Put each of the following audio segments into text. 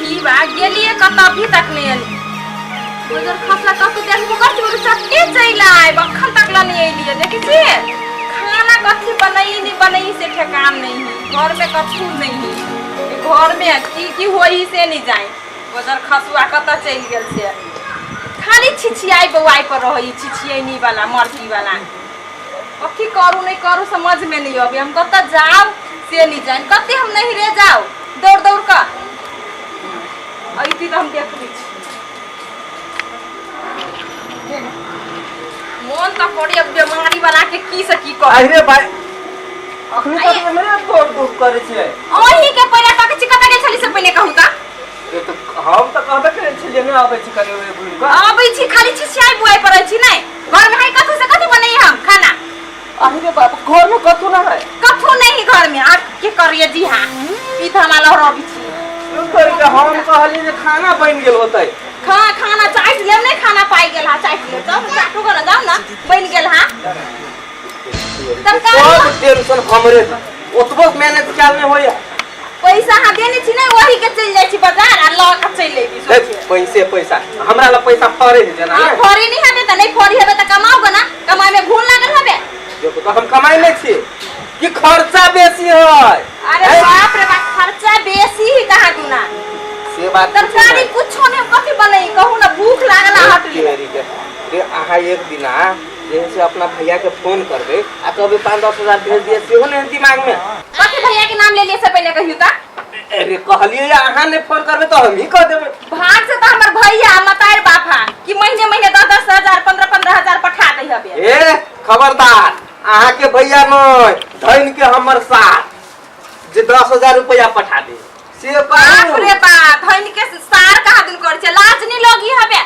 की बा गेलिए कतऽ अभी तक नहीं एली गुजर खसला कतौ देखबो कर छी चट्टे चलि आयब अखन तक ला नहीं एलिए देखै छियै खाना कथी बनई नहीं बनई से ठेकान नहीं है घर में कथू नहीं है घर में की की होई से नहीं जाए गुजर खसुआ कतऽ चलि गेल से खाली छिछियाई बौआई पर रहै छिछियैनी वाला मर्जी वाला कथी करू नहीं करू समझ में नहीं अबे हम कतऽ जाओ से नहीं जान कते हम नहीं रे जाओ दौड़ दौड़ कऽ अइती तऽ हम देख लै छी मोन तऽ करैया बेमारी वाला के की से की कर अरे भाई अखनी तक हमरे दौड़ धूप करै छियै अहीं के पहिले तक छी कतऽ गेल छली से पहिले कहू तऽ ए तऽ हम तऽ कहबे करै छियै जे नहि आबै छी कनि ओहि घुमि कऽ अबै छी खाली छिछियाई बुआई पड़ै छी नहि घर में है कथू से कथी बनैया हम खाना अरे रे बाप घर में कथू ना है कथू नहीं घर में आप के करिए जी हाँ ई तऽ हमरा लहरबी छी क्यों करी के हम कहली जे खाना बन गेल होतै खा खाना चाटि लेब नहीं खाना पाइ गेल हा चाटि लेब तब चाटू के जाओ ना बनि गेल हा तरकारी सब टेंशन हमरे ओतबो मैनेज कैल नहीं होइया पैसा अहाँ देने छी नहीं वही के चलि जाइ छी बाजार आ लऽ के चलि अयबी देख, पैसे पैसा हमरा ला पैसा फरे है जेना हाँ ने फरी नहीं हबे तऽ नहीं फरी हबे तऽ कमाओ ना कमाए में घून लागल हबे देखो तो हम कमाई नहीं छी कि खर्चा बेसी है अरे बाप रे बाप खर्चा बेसी ही कहाँ दूना से बात तरकारी कुछो नहीं कथी बनई कहू ना भूख लागल आ हट ले रे रे अहाँ एक दिना जे है से अपना भैया के फोन करबे आ कहबे 5-10 हजार भेज दिए सेहो नहीं दिमाग में कथी भैया के नाम ले लिए से पहले कहियो ता अरे कहलिए अहाँ नहीं फोन करबे तो हम ही कह देबे भाग से तो हमर भैया मतार बाप हा कि महीने महीने 10-10 हजार 15-15 हजार पठा दे हबे ए खबरदार अहाँ के भैया नहीं धन के हमर साथ जे 10,000 रुपया पठा दे से बाप रे कहू बाप धन के सार कहाँ दिन कर छे लाज नहीं लगी हबे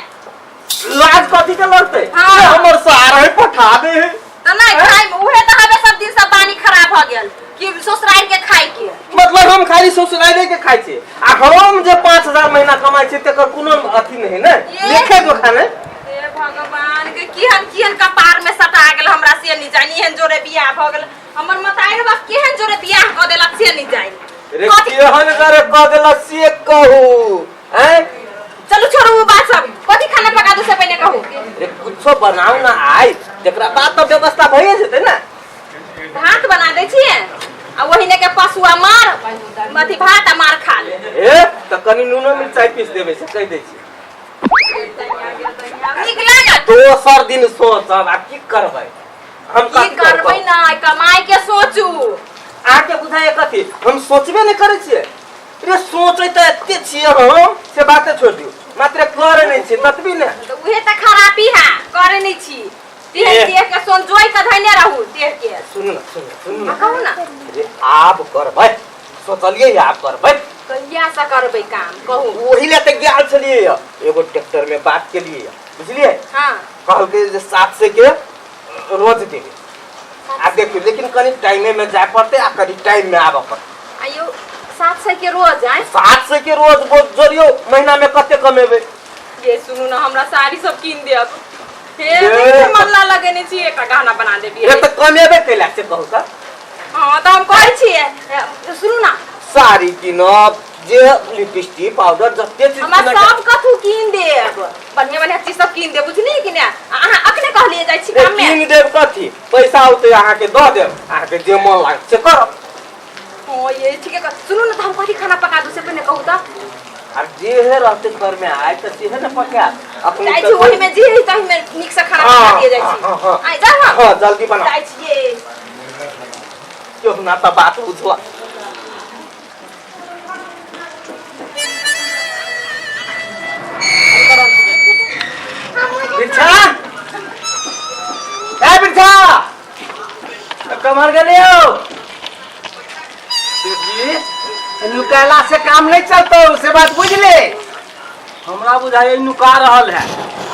लाज कथी के लगते हाँ। से हमर सार है पठा दे तो नहीं खाई में उहे तो हबे सब दिन सब पानी खराब हो गेल कि ससुराल के खाई के मतलब हम खाली ससुराले के खाइ छी आ हम जे 5,000 महीना कमाइ छी तेकर कोनो अथी नहीं ने लेखे जोखा ने हे भगवान के केहन केहन कपार में सटा गेल हमरा से नहीं जानी एहन जोरे बियाह भ गेल हमर मतारी बाप केहन जोरे बियाह क देलक से नहीं जानी रे केहन करे कह देलक से कहू हैं चलू छोड़ू वो बात सब कथी खाना पका दू से पहले कहू रे कुछो बनाऊ ना आइ तेकरा बाद तो व्यवस्था भइए जेतै ने भात बना दै छियै आ ओहिने के पशुआ मार अथी भात आ मार खा ले ए तऽ कनि नूनो मिरचाइ पीस देबै से कहि दै छी नीक लागत दोसर दिन सोचब आ की करबै हम की कथी करबै करबै ना कमाई के सोचू अहाँके बुझाइए कथी हम सोचबे नहि करै छियै रे सोचै तऽ एते छियै हम से बाते छोड़ि दियौ मात्र करै नहि छियै ततबी ने तऽ उहे तऽ खराबी है करे नहीं छी देह ए। देह के सोन जोइ के धैने रहू देह के सुनू ना सुनू सुनू ना आ कहू ना रे आब करबै सोचलियै आब करबै कहिया से करबै काम कहू ओही लए तऽ गेल छलियै यऽ एगो ट्रैक्टर में बात केलियै यऽ बुझलियै हाँ कहलकै जे 700 के रोज देबै आ देखियौ लेकिन कनि टाइमे में जाय पड़तै आ कनि टाइम में आबऽ पड़तै आयो 700 के रोज आय 700 के रोज जोड़ियौ महीना में कते कमेबै ये सुनू ना हमरा साड़ी सब कीन देब हे ये। देखिए मन ला लगेने छी एकटा गहना बना देबी ये तऽ कमेबै कैला से कहू तऽ हाँ तऽ हम कहै छियै सुनू ना साड़ी कीनब जे लिपस्टिक पाउडर जते चीज हमरा कीनऽ के- सब कथू कीन देब बढ़िया बढ़िया चीज सब कीन देब बुझलियै कि ने अहाँ अखने कहलियै जाइ छी रे, काम में कीन देब कथी पैसा औतै अहाँके दऽ देब अहाँके जे मन लागत से करब हाँ ये ठीक है सुनू ना तऽ हम कथी खाना पका दू से पहिने कहू तऽ आब जे हे रहते घर में आय तऽ सेहे ने पकायब अपने जाइ छी ओहि में जे है ताहि में नीक से खाना हाँ, पका दिए जाइ हाँ, छी हाँ, हाँ। आइ जाउ हम हाँ जल्दी बनाओ जाइ छियै क्यों ना तऽ बात बुझला बिरछा ए बिरछा कमर गेलियो जी नुकाला से काम नहीं चलतो से बात बुझ ले हमरा बुझाइए नुका रहल है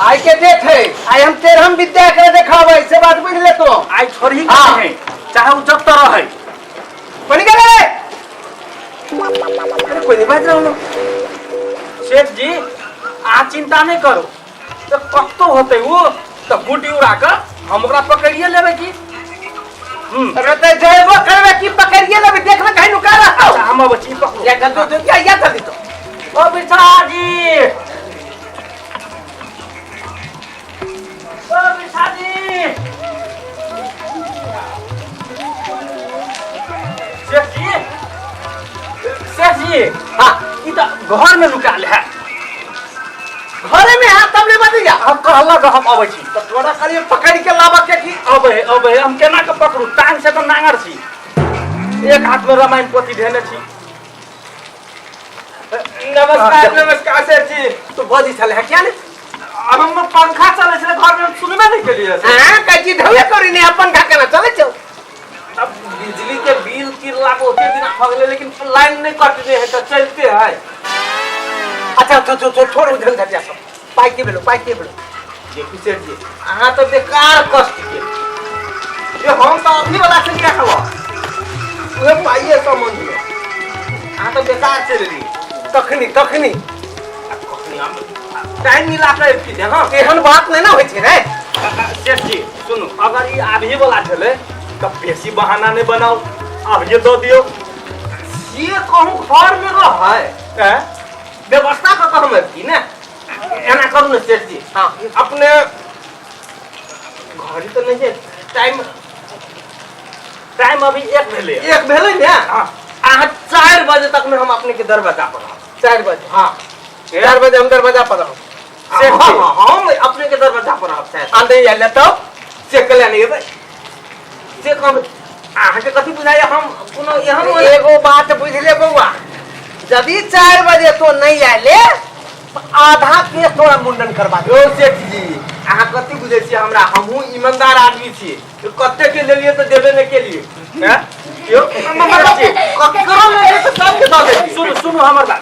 आई के डेट है आई हम तेरहम विद्या के देखाबै से बात बुझ ले तो आई छोड़ही के हाँ। नहीं चाहे उ जब तक रहे कोनी गेले रे अरे कोई नहीं बाज रहलो सेठ जी अहाँ चिंता नहीं करू तो कत्तो होते वो तो गुड्डी उड़ा कऽ हम ओकरा पकड़िए लेबै की अरे ते जयबो करबे की पकड़िए लेबे देख ले कहीं नुका रहा अच्छा हम अबै छी पकड़ू या जल्दी तो या या जल्दी तो ओ बिरसा जी, ओ बिरसा जी। सेठ जी, सेठ जी। हाँ। ई तऽ घर में लुकायल है। घरे में है तब ने बतिया। हम कहलक हम अबै छी। तो तोरा खाली पकड़ के लाबा के की? अबै है, अबै है। हम केना के पकड़ू? टांग से तऽ नांगर छी, एक हाथ में रामायण पोथी धेने छी। नमस्कार, नमस्कार सेठ जी। तू बजी छले है क्या ने? हम पंखा चलै छलै घर में, हम सुनबे नहीं केलियै। हां, कथी धवे करी ने, पंखा केना चलै छौ? अब बिजली के बिल गिरला बहुते दिन भऽ गेलै, लेकिन लाइन नहीं कटने है तऽ चलते है। अच्छा अच्छा छोड़ छोड़ उधर घटिया सब। पाइ के भेलो, पाइ के भेलो? देखू सेठ जी, अहाँ तऽ बेकार कष्ट के ये, हम तऽ अभी वाला से लिया खलो उहे पाइए सम्बन्ध में अहाँ तऽ बेकार चलि एलियै। तखनी तखनी आ कखनी हम टाइम मिला कऽ अबिती ने। हँ, एहन बात नहि ने होइ छै रे। सेठ जी सुनू, अगर ई आबही वाला छलै तऽ बेसी बहाना नहि बनाउ, आबिये दऽ दियौ। से कहूँ घर में रहै हैं? व्यवस्था कऽ कऽ हम अबिती ने। एना करू ने सेठ जी। हाँ। अपने घड़ी तऽ नहि छै, टाइम टाइम अभी एक भेलै। एक भेलै ने? हाँ। अहाँ 4 बजे तक में हम अपने के दरवाजा पर रहब। 4 बजे? हाँ। 4 बजे हम दरवाजा पर रहब। सेठ हाँ, जी। हाँ, हम अपने के दरवाजा पर रहब शायद। आ नहि आयल तब? चेक कऽ लेने एबै। चेक हम अहाँके कथी बुझाइए, हम कोनो एहन एगो बात बुझले बौआ, यदि 4 बजे तो नहीं आयले, आधा केस तोरा मुंडन करवा देबौ। यौ सेठ जी, अहाँ कथी बुझै छियै हमरा? हमहूँ ईमानदार आदमी छी। कते के लेलियै तऽ देबे नहि केलियै। हैं यौ ककरो लेलियै तऽ सबके दऽ देलियै। सुनू सुनू हमर बात,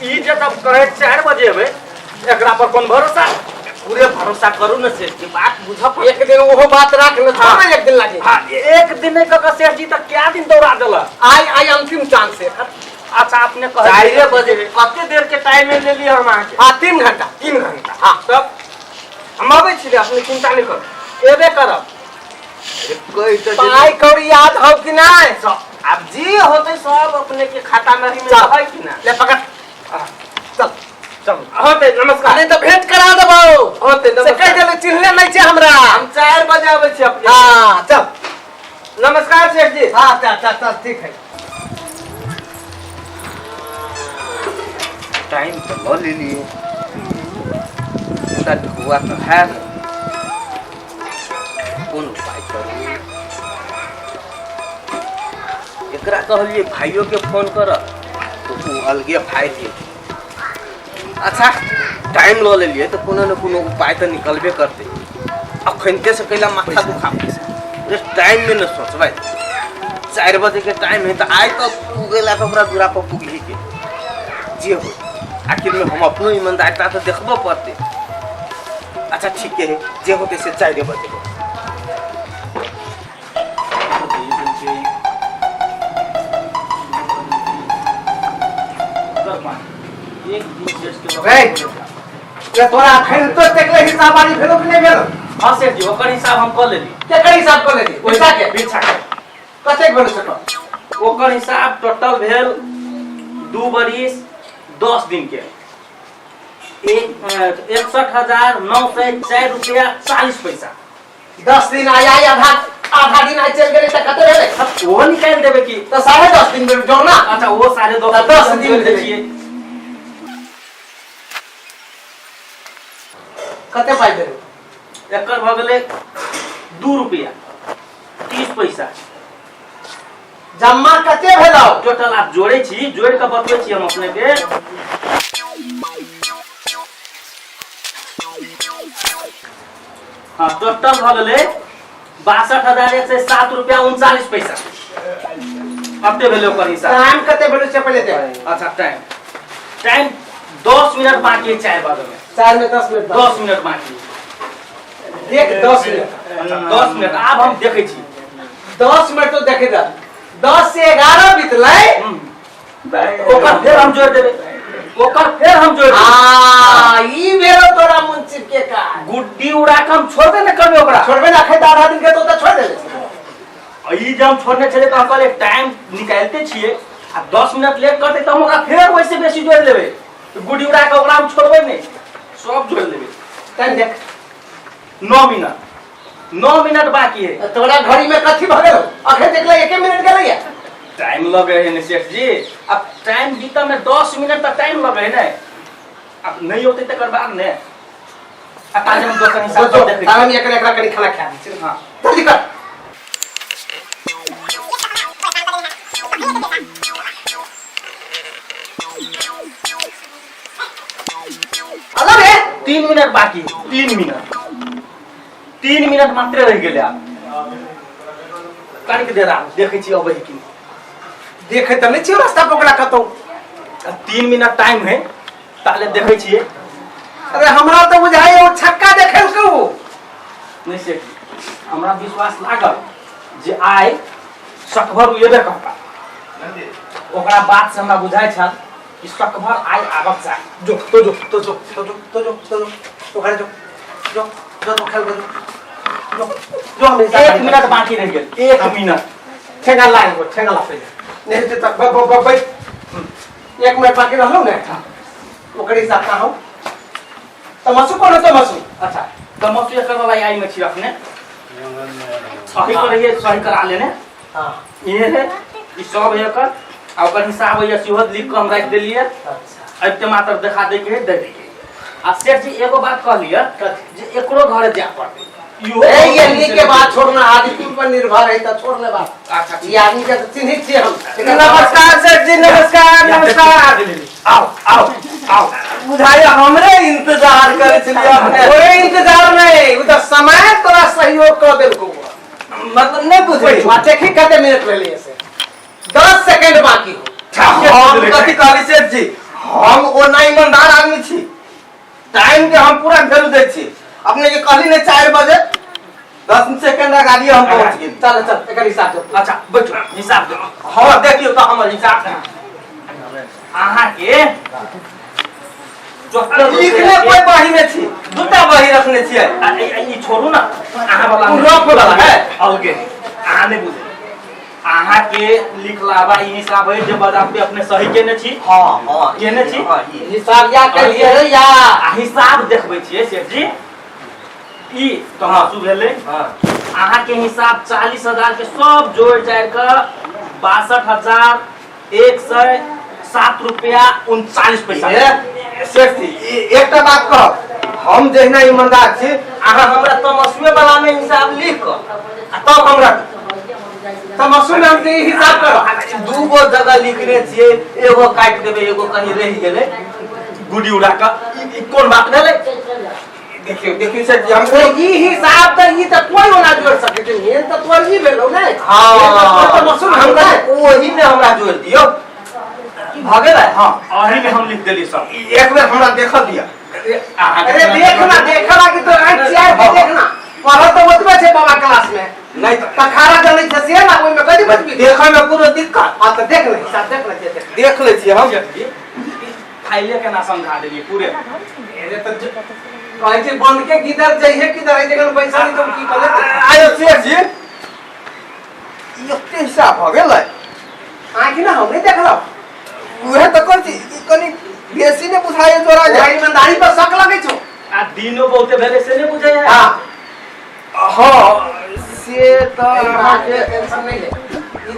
ई जे तब कहै 4 बजे एबै, एकरा पर कोन भरोसा? पूरे भरोसा करू ने सेठ जी, बात बुझऽ पड़त। एक दिन ओहो बात राख ले। हाँ। ना एक दिन लागे। हाँ, एक दिन नहि कऽ कऽ सेठ जी तऽ क्या दिन दौड़ा देलक। आइ आइ अंतिम चांस है एकर। अच्छा, अपने कहै 4 बजे कते देर के टाइम लेलियै हम अहाँके? हाँ, 3 घंटा। 3 घंटा। हाँ। तब हम अबै छी, अपने चिंता नहि करू, एबे करब। कहि तऽ देलियै। पाइ कौड़ी याद हौ कि नहि? आब जे होतै सब अपने के खाता में ही में चल। है कि ना? ले पकड़, चल। चलू। होतै, नमस्कार। नहीं तऽ भेंट करा देबौ। होतै, से नमस्कार। कहि देले, चिन्हले नहि छै हमरा। हम 4 बजे अबै छी अपने। हाँ, चल। नमस्कार सेठ जी। हाँ, चल चल चल, ठीक है। टाइम तो लऽ लेलियै, मुदा ढुआ तऽ है नहि। कोन उपाय करू? एकरा कहलियै भाइयों के फोन कर तऽ ओ अलगे फाइ दिए। अच्छा, टाइम लऽ लेलियै तऽ कोनो ने कोनो उपाय तऽ निकलबे करतै। अखनते से कैला माथा दुखाबै छै? टाइम में ने सोचबै। 4 बजे के टाइम है तऽ आइ तऽ पुगेला तऽ ओकरा दूरा पर पुगही के जे हो, आखिर में हम अपनो ईमानदारिता तऽ देखबो पड़तै। अच्छा, ठीक है, जे होतै से 4 बजे हो। रे, रे तोरा अखन तो देखले हिसाब बारी भेलो कि नहि भेलो? हाँ सेठ जी, ओकर हिसाब हम कऽ लेली। केकर हिसाब कऽ लेली? पैसा के? बिरसा के। कतेक भेलो से कह? ओकर हिसाब टोटल भेल 2 बरिस 10 दिन के 61,904 रुपया 40 पैसा। 10 दिन आइ आइ आधा आधा दिन आइ चलि गेलै तऽ कते भेलै? ओहो निकालि देबै की? तऽ 10.5 दिन भेल जोड़ ना। अच्छा, ओहो 10.5। तऽ 10 दिन जोड़ि दै भेलै। छियै। कते पाइ भेलै? एकर भऽ गेलै 2 रुपया 30 पैसा। जमा कते भेलौ? टोटल आप जोड़ै छी, जोड़ि कऽ बतबै छी हम अपने के। हाँ, टोटल भऽ गेलै 62,107 रुपया 39 पैसा। कते भेलै ओकर हिसाब? टाइम कते भेलै से पहिले देख। अच्छा, टाइम टाइम 10 मिनट बाकी है 4 बजे में। 4 में 10 मिनट बाकी। 10 मिनट बाकी है। देख, 10 मिनट। अच्छा, 10 मिनट आब हम देखै छी। 10 मिनट तो देखे दे, 10 से 11 बीतलै। ओकर फेर हम जोड़ि देबै, ओकर फेर हम जोड़ि देबै। आ ई भेलो तोरा मुंशी के काज। गुड्डी उड़ा के हम छोड़बे ने करबै ओकरा। छोड़बे ना, अखन तऽ आधा दिन के तो छोड़ देले। आ ई जे हम छोड़ने छलियै तऽ हम कहलियै टाइम निकालिते छियै, आ 10 मिनट लेट करतै तऽ हम ओकरा फेर वैसे बेसी जोड़ि लेबै। गुडी उड़ा के ओकरा हम छोड़बै नहि, सब जोड़ि लेबै। टाइम देख। 9 मिनट, 9 मिनट बाकी है। तोरा घड़ी में कथी भऽ गेलौ? अखन देखले 1 मिनट गेलैया। टाइम लगे है ने सेठ जी, अब टाइम बीतऽ में 10 मिनट तक टाइम लगे है ने। अब नहीं होते तकर बाद ने आ ताजे हम दोसर हिसाब से देखै। तारा में एकरा एकरा कनी खाना खा दै। हाँ। जल्दी कर। अलग है। 3 मिनट बाकी, 3 मिनट, 3 मिनट मात्र रहि गेलै। आब कनिक देर आब देखै छी अबै है कि नहि। देखै तऽ नहि छियौ रास्ता पकड़ा कतौ। 3 मिनट टाइम है, ताले देखै छियै। अरे हमरा तऽ बुझाइए ओ छक्का देखेलकौ। नहि सेठ जी, हमरा विश्वास लागल जे आइ सकभर ओ एबे करता। ओकरा बात से हमरा बुझाइ छल कि सकभर आइ आबक चाही। जो तो जो तो जो तो जो तो जो तो जो तो घर जो जो जो तो खेल जो जो जो हम हिसाब 1 मिनट बाकी रहि गेल, 1 मिनट। ठेंगा ला एगो, ठेंगा ला पहिले। नहीं तो ब ब ब 1 मिनट बाकी रहलो ने, ओकर हिसाब का हम तमासू कोन है तमासू। अच्छा तमासू एकर वाला आई में छी अपने सही करैये, सही करा लेने। हां इहे है, ई सब है एकर, आ ओकर हिसाब है सेहो लिख के हम राखि देलियै। अच्छा अबिते मात्र देखा दै के है, दे दै के है। आ सेठ जी एगो बात कहलियै जे एकरो घर जाय पड़तै। इहो ए ये नी के बात छोड़ना आदमी पर निर्भर है त छोड़ने बात। अच्छा ये आदमी के चिन्हित छियै हम। नमस्कार सेठ जी, नमस्कार नमस्कार। आओ आओ आओ। बुझाइए हमरे इंतजार करै छलियै अपने। ओरे इंतजार नहीं, उ त समय तोरा सहयोग क देलकौ। मतलब नहीं बुझली। आ देखी कते मिनट भेलै से, 10 सेकंड बाकी हो। हम कथी कहली सेठ जी, हम ओना ईमानदार आदमी छी, टाइम के हम पूरा वैल्यू दै छी। अपने के कहली ने 4 बजे, 10 सेकंड अगाड़ी हम पहुंच गेली। चल चल एकर हिसाब दो। अच्छा बैठो, हिसाब दो। हाँ देखियो तो हमर हिसाब। अहाँ के लिखने कोई बही में छी, दूटा बही रखने छियै। ई छोड़ू ना, अहाँ वाला उ रफ वाला है। अलगे अहाँ नहीं बुझे। अहाँ के लिखलावा ई हिसाब है जे बजाते अपने सही केने छी। हाँ हाँ केने छी। हाँ, ई। हिसाब या के लिए है या आ हिसाब देखबै छियै सेठ जी। ई तमासू भेलै। हाँ। अहाँ के हिसाब 40,000 के सब जोड़ जाड़ के 62,107 रुपया 39 पैसा। सेठ जी एकटा बात कहब, हम जहिना ईमानदार छी, अहाँ हमरा तमसुए वाला में हिसाब लिख कऽ आ तब हमरा तमसू में हम हिसाब करो। दू गो जगह लिखने छियै, एगो काटि देबै, एगो कहीं रहि गेलै। गुडी उड़ा कऽ ई कोन बात भेलै? देखियौ देखियौ सेठ जी हम ई हिसाब तऽ ई तऽ कोई ओना जोड़ सकै छै, मेन तऽ तोर ई भेलौ ने। हाँ तमसू हम ओही में हमरा जोड़ दियौ। भऽ गेलै। हाँ अही में हम लिख देली सब। एक बेर हमरा देखऽ दिअ। अरे देखना देखा लागी तो आँख चियार के देखना। पढ़ल तऽ ओतबे छै बाबा क्लास में। नहीं तो कखारा जनै छै से ना, ओहिमे कथी बचबी? देखऽ में कोनो दिक्कत? हाँ तऽ देख ले हिसाब, देख ले देख। देख लै छियै हम। सेठ जी फाइले केना समझा देलियै पूरे। अरे तऽ कहै छै बन के किधर जइहे किधर है, जखन पैसा नहीं तो की करे? आयो सेठ जी ई एते हिसाब भऽ गेलै। आँखि ना हम नहीं देखलौ। उहे तऽ कहै छी, ई कनि बेसी नहि बुझाइए तोरा जे। तोरा ईमानदारी पर शक लगै छौ। आ दिनो बहुते भेलै से नहि बुझै है। हाँ हाँ से तऽ एहि बात अहाँके के टेंशन नहीं ले, ई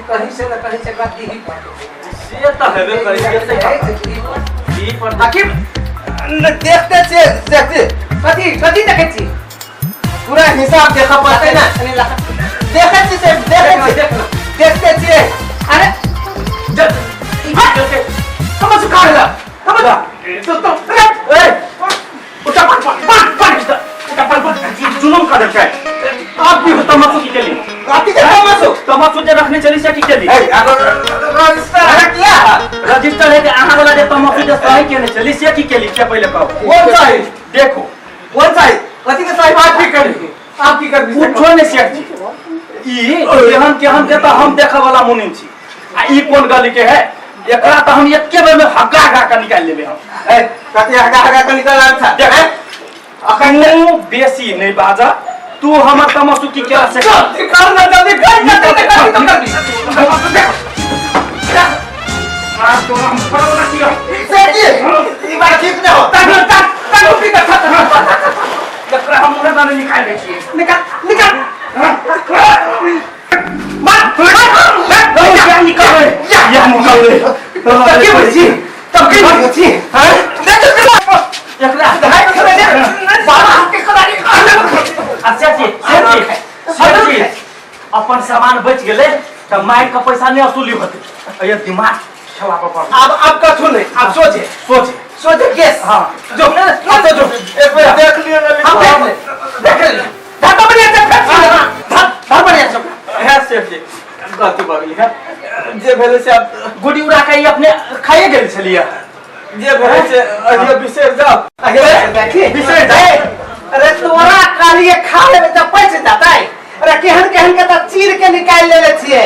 कहीं से न कहीं से एकरा दीही पड़तै। से तऽ हेबे करै छै, से है से दीही पड़तै। दीही पड़तै। आखिर नहि, देखते छियै सेठ जी। कथी कथी देखै छी? पूरा हिसाब देखऽ पड़तै ने। कनि ला। देखै छी सेठ, देखै छी, देखना। देखते छियै। अरे कमर से काट ला, कमर तो तो ए उठा पान पान पान पान उठा पान पान जुलुम कर देलकै। आप भी तमासू की केली? कथी के तमासू? तमासू जे रखने चली से की केली? ए रजिस्टर है किया? रजिस्टर है जे अहाँ वाला जे तमासू जे सही केने चली से की केली से पहिले कहू। कोन सही? देखो कोन सही? कथी के सही? आप की करबी, आप की करबी? पूछो ने सेठ जी, ई केहन केहन के तऽ हम देखऽ वाला मुनिम छी, आ ई कोन गली के है? एकरा तऽ हम एके बेर में हगा हगा के निकालि लेबै हम। ए कथी हगा हगा के निकाल आयल छ? देख अखन तू बेसी नहीं बाजा, तू हमर तमासू की केला से जल्दी कर ना, जल्दी कर ना, जल्दी कर, तो कर तोरा हम छोड़ब ना किया। सेठ जी ई बात निकलले। तब की बुझी, तब की बुझी हां? देख एकरा धाय खेले दे बाबा के कदारी। अच्छा जी, सेठ जी, सेठ जी, अपन सामान बच गेलै त मार के पैसा नहीं वसूली होते। ये दिमाग खेला पर पड़ल। अब कथू नहीं, अब सोचे सोचे सोचे केस। हाँ जो ना तो जो एक बेर देख लियो ना। हम देख ले, देख ले, धर तो बढ़िया से फेंक, धर धर बढ़िया से। है सेठ जी, गलती भऽ गेलै है, जे भेलै से आब गुडी उड़ा के ई अपने खाइए गेल छलियै। जे भेलै से अहियो बिसरि जाउ। देखी बिसरि जाउ। अरे तोरा कहलिए खा लेबे त पैसे जातै। अरे केहन केहन के त चीर के निकाल लेले छियै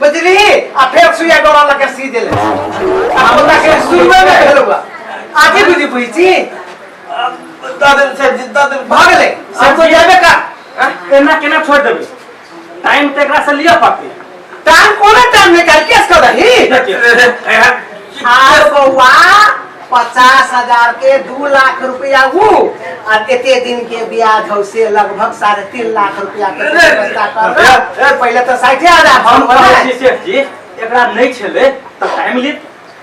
बुझली, आ फेर सुइया गोरा लके सी देले। आ हमरा के सुनबे नै भेलौ आजे बुझी बुझी। दऽ देब सेठ जी, दऽ देब। भऽ गेलै सब तो जाबे का। एना केना छोड़ देबै? टाइम तऽ एकरा से लिअ पड़तै। टाइम कोना टाइम निकाल केस कर दही। देखियौ आर बौआ 50,000 के 2 लाख रुपया ऊ आ एते दिन के ब्याज हौ से लगभग 3.5 लाख रुपया के व्यवस्था कर। पहले तो 60,000 हम कहै छी सेठ जी, एकरा नहीं छलै तऽ टाइम ली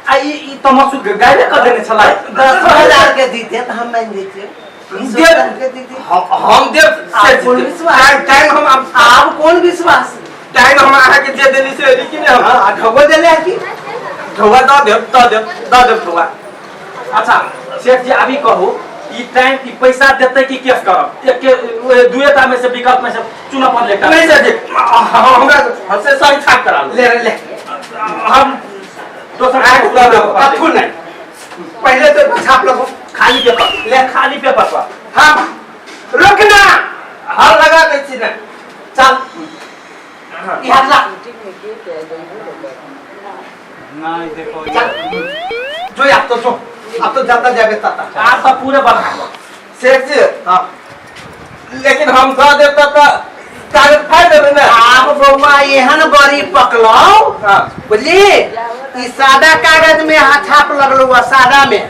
आ ई ई तमसु गायबे कऽ देने छलै। 10,000 के दीते तऽ हम मान जैतियै। 20,000 के दीते हम देब आब सेठ कोन जी। विश्वास? टाइम हम आब कोन विश्वास? टाइम हम अहाँके जे देली से एली कि नहि? हम हाँ, ढोबो देले है की? ढोबा दऽ देब, दऽ देब, दऽ देब ढोबा। अच्छा सेठ जी, अभी कहू ई टाइम ई पैसा देतै कि केस करब? एक के दुएटा में से विकल्प में से चुनऽ पड़लै एकटा। नहीं सेठ जी, हमरा से सही छाप करा ले ले, हम दोसर कथू नहीं, पहले तो छाप लगो खाली पेपर ले, खाली पेपर पर। हाँ रुकना, हाल लगा दै छी ने। चल ई हाथ ला। नहीं देखो चल जो आप तो जो आप तो जाता जाबे ताता आप तो पूरे बढ़ा दो सेठ जी। हाँ लेकिन हम दऽ देब तऽ कागज फाड़ि देबै ने। आब बौआ एहन बड़ी पकलौ। हाँ बुझली, ई सादा कागज में हाथ छाप लगलो हुआ सादा में,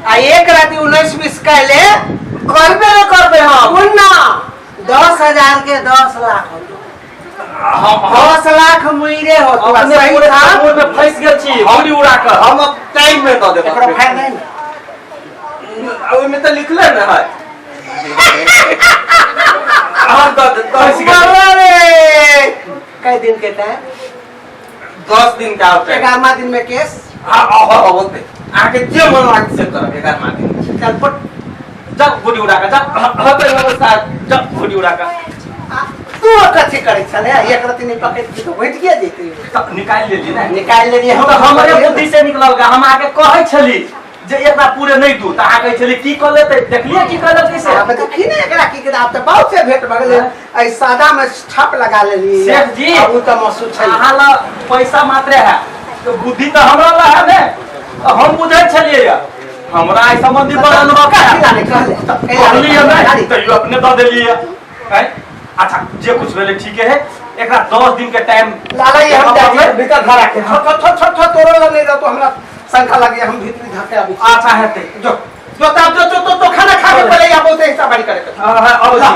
आ एक राति 19-20 कैले करबे ने करबे हम। सुन ना, 10,000 के 10 लाख होतो। 10 लाख मुइरे होतो। अपने सही पूरे था? समूह में फंस गेल छी गुडी उड़ा के। हम अब टाइम में दऽ देब। एकरो फायदा नहीं ना। ओहिमे तऽ लिखले ने है। हम दऽ देब, दस बाबा रे, कई दिन के टाइम? 10 दिन का होतै। 11वां दिन में केस? हाँ, हाँ, होतै। अहाँके जे मन लागत से करब 11वां दिन। चल पट। जा गुडी उड़ा के जा। होतै व्यवस्था। जा गुडी उड़ा के। तू कथी करै छले? एक रति नहीं पकड़ के तो बैठ गया जैते। तब निकाल लेली ने। निकाल लेली हम। तऽ हमरे बुद्धि से निकलल गा। हम आके कहै छली जे एकरा पूरे नहीं दू, तऽ अहाँ कहै छली की कऽ लेतै? देखलियै की कऽ लेलकै से? आब देखी ने एकरा की करब, आब तऽ बहुत से भेंट भऽ गेलै। एहि सादा में छाप लगा लेली। सेठ जी, आ ऊ तऽ महसूस छै। अहाँ लग पैसा मात्रे है तो बुद्धि तऽ हमरा लग है ने। हम बुझै छलियै या हमरा एहि संबंधी बड़ अनुभव है। कथी लाले कहले? कहलियै नहि, तैयो अपने दऽ देलियै। अच्छा जे कुछ भेलै ठीके है, एकरा 10 दिन के टाइम लाला ये हम जाइ छियै भीतर धरा के। छो छो छो छो तोरो लग नहीं जातो, हमरा शंका लगे हम भीतरी धके आबै छी। अच्छा हेतै। जो जो तब जो जो तो खाना खा के पहले या बोलते हिसाब बारी करे के। हाँ, हाँ, अब ला।